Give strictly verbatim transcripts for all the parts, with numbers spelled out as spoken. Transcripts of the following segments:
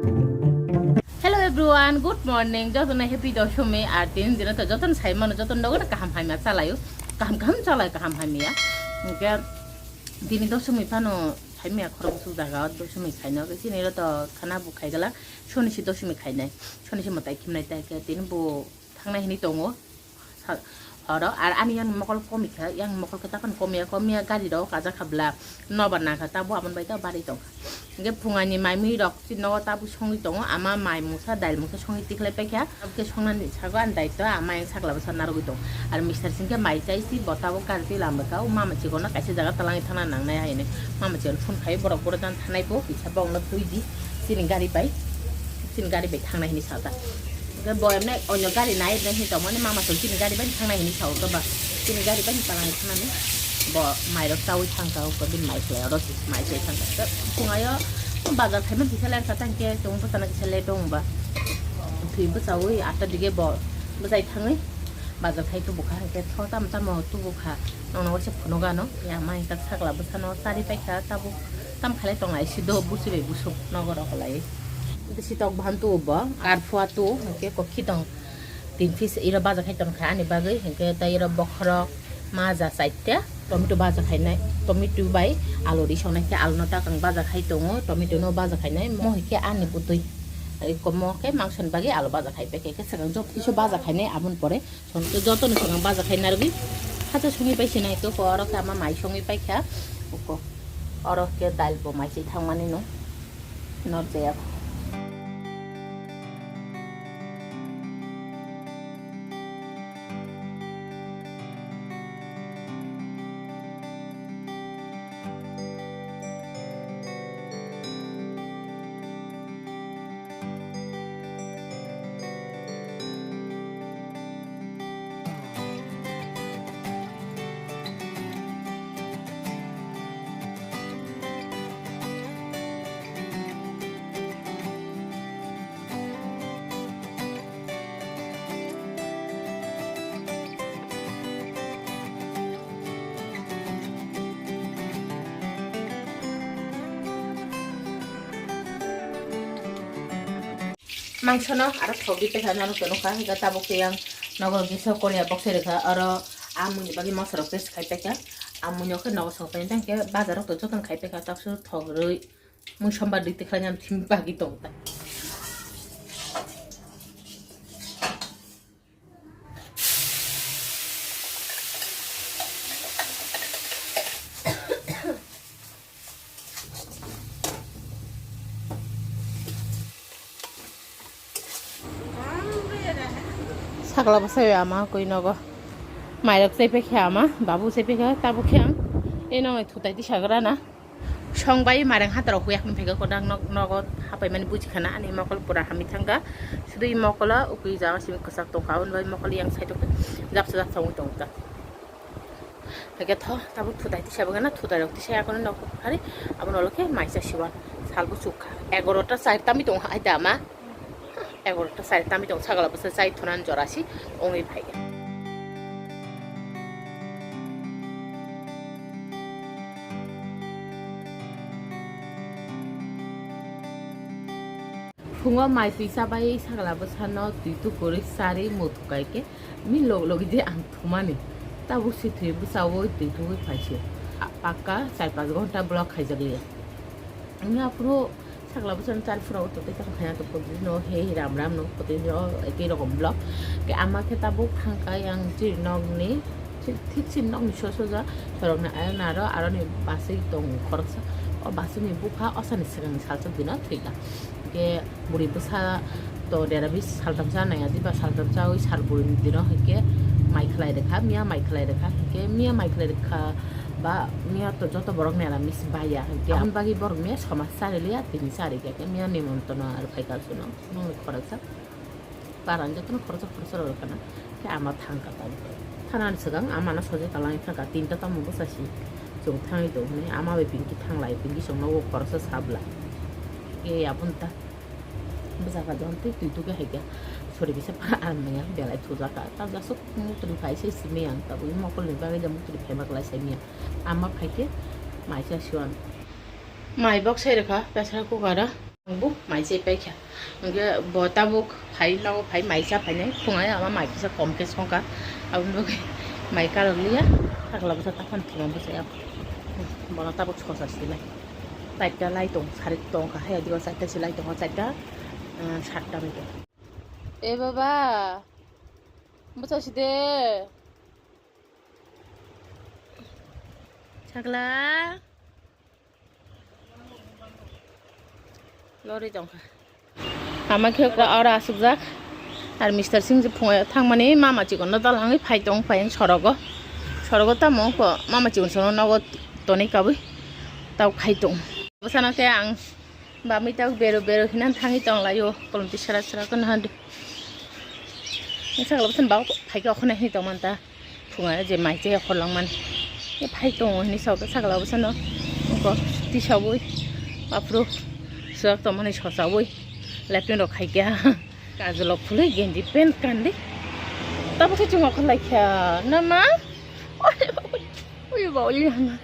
Hello everyone, good morning. Jotono happy Doshami. Ar tin dino to jotono sai mano, jotono nogo kaham hamya chalayo. Kaham kaham chalai, kaham hamya. Hingke tini Doshami phano hamya khorok bwswk jaga o Doshami khaino. Chini ro to khana bo khaigala, soni si Doshami khainai. Soni si mwtai khimnai tai khe tini bo thangnai hini tongo. Sa-, oro, ar ani yang mokol komi kha, yang mokol khe tapan komi ya, komi ya gari rok kajak kha bla, nobar nang kha, tabo aboni bai ta bari tong kha. Hingke phungai ni mai mui rok si nogo tabo songwi tongo, ama mai mungsa, dail mungsa songwi tikhlai pai kha, abokhe songnani sago ani daityo ama yang sakla bwsa narwgwi tongo. Ar mister singkhe mai chai si bo tabo gari twi lamba kha, o mama chikon no kaisa jaga twlangwi thangna nangnai haino. Mama chikon phone khai borok boro jani thanai bo kisa bokno twi di, chini gari bai, chini gari bai thangnai hinwi sajak. Hingke bo emne onyo gari nai, emne hinwi tongmani mama chwng chini gari bai thangnai hinwi sao khe ba. Chini gari bai thangnai thangnani bo mairok chaui thangkha, uko bini mai khlai oro se mai khlai thangkha. Hwnkhe phungaio bazar khaimani kisa lerkha tangkhe chwng bwsana kisa le tongba. Thwi bwchaui atta dige bo bwchai thangwi bazar khai tubukha, hwnkhe tho tamo tamo tubukha. Nokno waisa phunukgano ya mai tak sakla bwsano chari paikha tabuk tam khalai tonglai si do busi bai busuk nogo rok lai. Bisi tok bahan tu bo, ar phua tu, hingke kokhi tong. Tin piece iro baja khai tong kha ani bagwi, hingke tei iro bokhorok, maja chaita, tomato baja khainai, tomato bai alu ri songnai khe alu no takang baja khai tongo, tomato no baja khainai, mo hingke ani bwtwi. Iko mo khe mangso ni bagwi alu baja khai pai khe, khe swkang job kisu baja khainai aboni pore. Songke joto ni swkang baja khai narwgwi hacha songwi pai sinai to ko oro khe ama mai songwi pai kha. Uko oro khe dal bo mai se thangmani no norjaya. Mangsono aro thok di tongkha, nang nukha, hwnkhe tabuk tei ang nogo gisa Korea boksai rwkha, oro amoni bagwi mosa rok paste khai paikha, amoni khe nogo sok paikha, hwnkhe bazar rok to jotono khai paikha, taksa thok rwi mui sombar di tikhlai nang thim bagwi tong ta. Sakla bwsai ama koi nogo. Mairok chai paikha ama, babu chai paikha, tabuk khe ang. E nongni thutai tisagra na. Song bai mareng hatarok huyak ni phega kodang nok, nogo hapai mani buji khana ani mokol pura hami thangka. Sudu i mokolo ukui jaga simi kwchak tongkha, aboni bai mokol yang side o japsa japsa wng tongkha. Hake tho, tabuk thutai tisa bagana, thutai rok tisa yakono nok hari, aboni ulo khe maisa siwan salbo chukha. Egarota char tami tong hai da ma. Egarota char tami tong sagala bwsa chai thunan jorasi ongwi phai. Phungo mai twi chabai sagala bwsano twi tukurwi charwi muthukai khe mi log logi je ang thumani. Tabuk si thwi bwchaui twi tugwi phaisio. Pakka char panch ghonta block khaijakliya. Wngya phuru Sakla bwsano chari phuru to tei tamo khaina to putino he ram ram no putino eke rokom block. Ke ama khe tabuk thangka yang chiri nokni thik, thik chiri nokni sosoja sorokni ayang naro aroni baswi tong khoroksa. O baswini bupha osani swkangni salsa dino thwika. Ke buri bwsa to dera bis saltamsa naiya diba saltamsa oi sal burini dino hwnkhe mai khlai rwkha, miya mai khlai rwkha, hwnkhe miya mai khlai rwkha. Ba miya to joto borok nera mis baya hwnkhe aboni bagwi borok miya somas chari liya tini chari khe miya nimontono aro phaika suno nongni khoroksa parang jotono khoroksa khoroksa rok khana khe ama thangka tamo thanani swkang ama no sojai talangwi thangka tinta tamo bwsa si chwng thangwi tong hwnwi ama bai pinki thanglai pinki chwng nogo khoroksa sabla khe aboni ta. Bwsakha jahon tei twi tugwi hai khe sori bisa para ang manya belai thujaka. Ta jasuk muktrwi phai se simi ang tabuk mokol ni bagwi da muktrwi phai ma klai sai manya. Ama phai khe mai cha siwan. Mai bok sai rwkha pressure cooker o. Bo mai chai paikha. Hwnkhe bo tabuk phai, nogo phai mai cha phainai. Phungai ama mai kisa kom khe songkha. Aboni bagwi mai karokliya. Sakla bwsa takhon thwima bwsaya. Bono tabuk sosa silai. Chaita lai tong, sari tongkha. Haya diba chaita silai tongo, chaita, ah, satta bai tong. E baba, bwsa side. Sakla. Lori tongkha. Ama khe ko aro asukjak. Ar Mister Singh je phungo thangmani mama chikonno dalangwi phai tong, phai sorogo. Sorogo tamo ko mama chikon sono nogo tonwi kabwi. Tau khai tong. Bwsano khe ang bamwi tau bero bero hinan thangwi tong laio. Kolomti sara sara kono hande. Sakla bwsano bau phaikhe okhonai hinwi tongmanta. Phunga je mai chaya khorlangmani. E phai tongo hinwi sao, sakla bwsano ungko tisabwi aphuru swk tongmani sochawi lepin rok khaikha. Kajolok phulwi genji pant kandi. Tabukhe chwng okhorlaikha. Na ma? Oi, oi, oi, ba, oi, hana.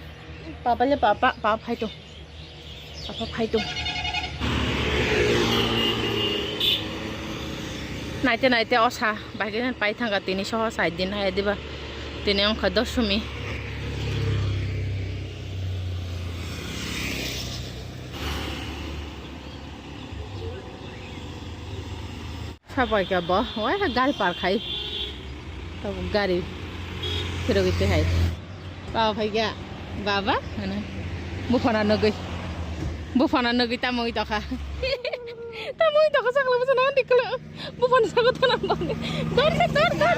Papa le papa, papa phai tong. Apa phai tong. Naite naite osa bagwi pai thangkha tini soho sai din hai diba. Tini ongkha doshumi. Sabai ka bo, wah gari park hai. Tabuk gari phirogwi twi hai. Baba phaikha, baba, hwnwi. Buphana nugwi. Buphana nugwi tamo wng tokha. Tamo wng tokha sakla bwsano diklo. Buphana sago thana bangwi. Dor se dor dor.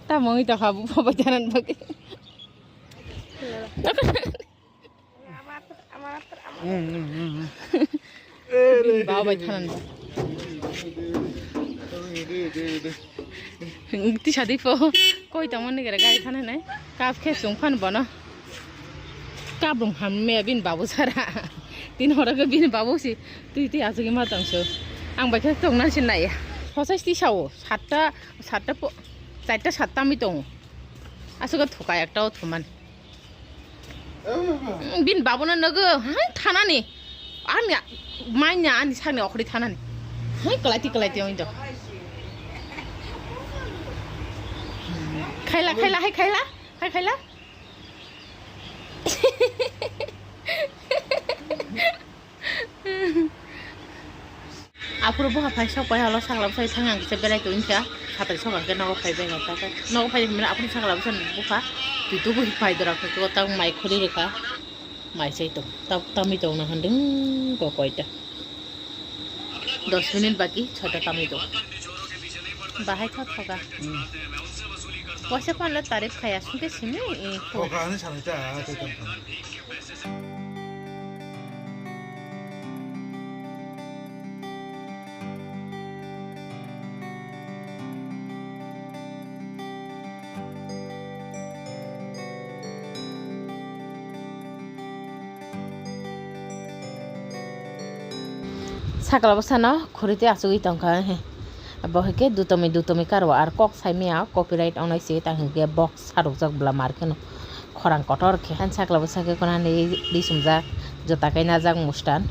Tamo wng tokha bupha bai thana bangwi. Bini baba bai thanan ba. Tisa di po. Koi tongmani gere gari thanai nai. Kap khe chwng phan bono. Kabrung ham me bin babu sara. Tin horo ke bin babu si. Tui tui asugwi ma tong so. Ang bai khe tongna sin nai. Hosai tisa o. Satta, satta po. Chatta satta mi tongo. Asuka thuka ekta o thuman. Bini babono nogo, hai thanani. Ani manya ani sakni okhri thanani. Hai kalaiti kalaiti oi do. Khaila khaila hai khaila. Hai khaila. Aphuru bwkha phai sok pai holo sakla bwsai thang ang kisa berai tongkha. Satai sok ang khe nogo phai bai kha. Nogo phai hwnmani aphuru sakla bwsai bwkha twi tubu phai dora khe tang mai khuri rwkha. Mai chai tong. Tab tamwi tong na handeng ko koita. Dos minute baki chota tamwi tong. Bahai tho thoga. Poisa panlo tarif khaya sungke simi. Thoga ani sanai ta. Sakla bwsano khuri tei achugwi tongkha he. Bo hwnkhe dutomi dutomi karo ar kok saimaya copyright ongnai se tang hwnkhe box sarukjak bwla mar kheno. Khorang kotor khe. Ani sakla bwsa khe khwnani ri sumjak, jota kainajak mustan.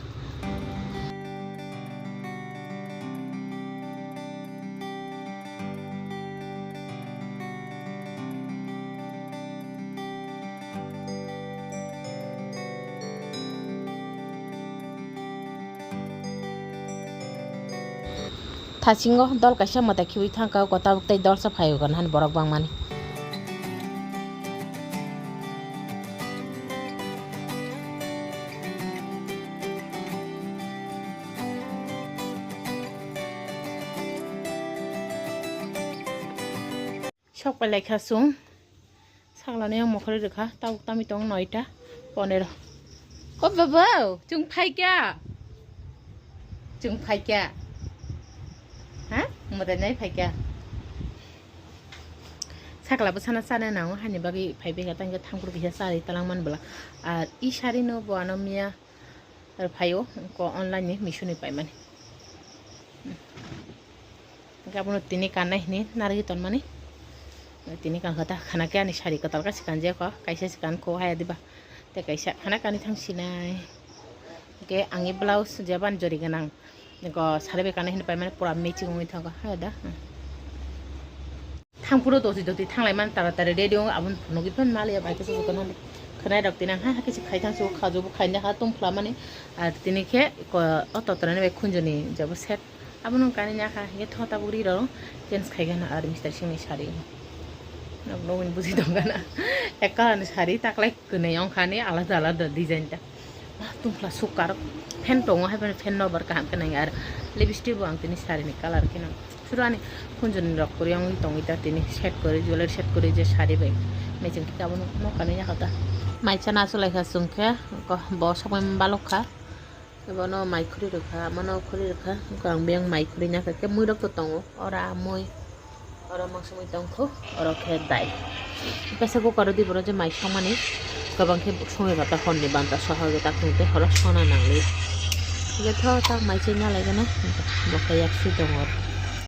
Thasingo dol kaisa mwtai khiui thangkha, o tabuk tei dolsa phaiwi gana hani borok bangmani. Sok pai laikha chwng. Sakla ni ang mokhorwi rwkha, tabuk tamwi tong noita ponero. O babo, chwng phaikya? Chwng phaikya? Ha? Mwtai nai phaikya? Sakla bwsano chana nango, hani bagwi phaibaikha, tangkhe thamkru kisa charwi talangmani bwla. Ar i sari no bo ano miya. Ar phaio ko online ni Meesho ni paimani. Hwnkhe abono tini kannai hwnwi narwgwi tonmani. Tini kankha ta khana khe ani sari kwtal kaisa kanjak kho, kaisa se kankho haya diba. Tei kaisa khana kani thang sinai. Hwnkhe ang i blouse je ban jori gwnang. Go sari bai kanai hwnwi paimani pura matching wngwi thango. Ha da. Thang phuru doti doti thanglai man tara tara ready wng aboni phunugwi phan maliya bai khe susu khwnai rok tinang ha khe khai thang su khaju bo khaina ha tum phlamani. Ar tini khe ko o totorani bai khunjoni jabo set. Abono kani nyakha hingke tho tabuk ri rw change khai gana ar mister singni sari. Nok nogni buji tong gana. Ek colour ni sari taklai kwnwi ongkha ni alada alada design ta. Ma tungkla sukar fan tongo hai fan no bar kaham khe nang ar lipstick bo ang tini sari ni colour khe nang. Suru ani khunjoni rok kwrwi ongwi tongwi ta tini set kwrwi jewelry set kwrwi je sari bai. Mechang khe abono nokani nyakha ta. Mai chana asolai kha chwng khe bo sokmani balok kha. Bono mai khuri rwkha, amano khuri rwkha, wngkha ang biyang mai khuri nai khe mui rok to tongo, oro ah mui, oro mangsa mui tongkho, oro khe dai. Pressure cooker o di borok je mai songmani, kwbang khe songwi rwkha honni banta soha rwkha tei horo sona nangli. Hwnkhe tho tak mai chwi nalai gana, bo khe yak swi tongo.